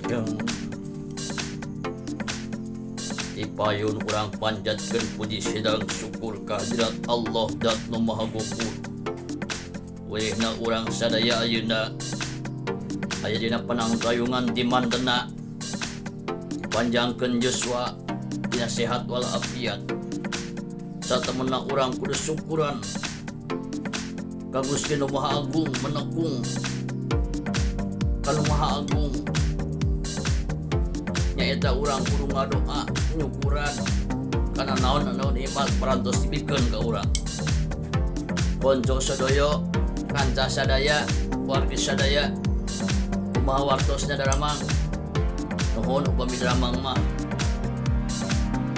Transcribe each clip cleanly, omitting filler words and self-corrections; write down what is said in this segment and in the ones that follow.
Yang dipayun urang panjatkeun puji sareng syukur kehadirat Allah Dat Nu Maha Gofur. Wehna urang sadaya ayeuna aya dina panangtayungan di mantena, dipanjangkeun yuswa, dina sehat walafiat. Satemena urang kudu syukuran ka Gusti Nu Maha Agung, menekung ka Nu Maha Agung, nyaeta urang kudu ngadoa nyukuran karena naon naon nikmat parantos dibikeun ka urang. Konco sadaya, kanca sadaya, wargi sadaya, kumaha wartosna daramang? Nuhun upami daramang mah.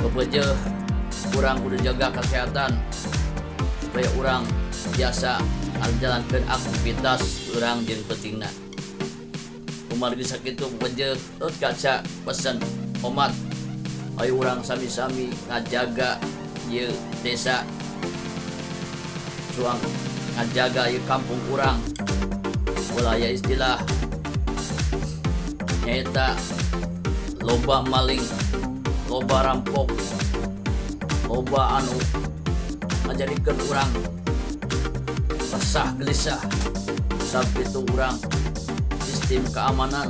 Bebejeuh, urang kudu jaga kesehatan supaya urang biasa ngajalankeun aktivitas urang jeung pentingna. Kumargi sakitu, bebejeuh, kaca pesan omat, ayo urang sami-sami ngajaga ieu desa suang, ngajaga ieu kampung urang. Ulah aya istilah nyaeta loba maling, loba rampok, loba anu ngajadikeun urang resah gelisah. Sampai itu urang sistem keamanan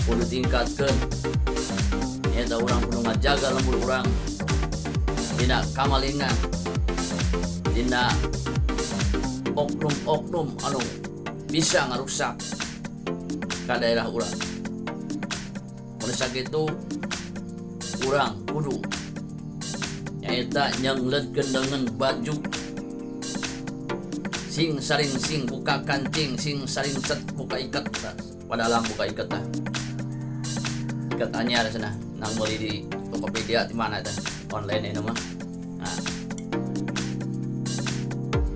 kudu tingkatkan, nyaeta urang kudu ngajaga lembur urang tina kamalingan, tina oknum-oknum anu bisa ngarusak ka daerah urang. Mun sakitu, urang kudu nyaeta nyengleutkeun dengan baju sing saring sing buka kancing, sing saring set buka ikat. Padalang buka ikat tah, ikat anyar sana nang meuli di Tokopedia, di mana tah, online ini mah. Nah,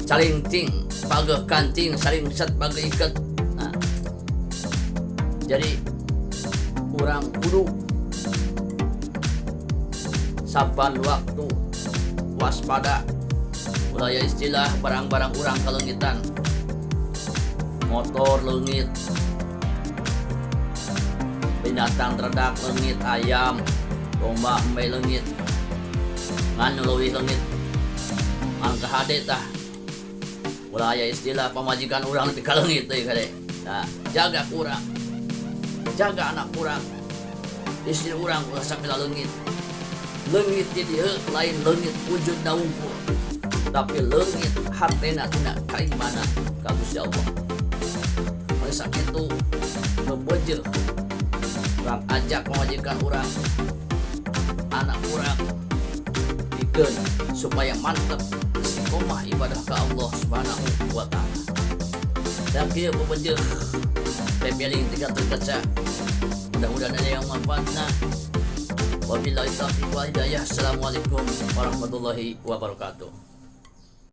saling cing pageh kancing, saling set pageh ikat. Nah, jadi urang kudu saban waktu waspada. Ulah aya istilah barang-barang urang kaleungitan, motor leungit, binatang ternak leungit, ayam, domba, embe leungit, ngan leuwih leungit ngan kahade tah. Ulah aya istilah pamajikan urang lebih kaleungit deui kade. Nah, jaga kurang, jaga anak urang, istri urang, ulah sampai leungit. Leungit di dieu lain leungit wujud wungkul, tapi leungit hatena tina keimanan ka Gusti Allah. Oleh sakitu, bebejeuh, urang ajak pamajikan urang, anak urang, pikeun supaya mantep istiqomah ibadah ke Allah Subhanahu wa Ta'ala. Dan kieu, bebejeuh, tepeling tiga terkaca, mudah-mudahan ada yang manfaatna. Wabillahi taufiq wal hidayah. Assalamualaikum warahmatullahi wabarakatuh.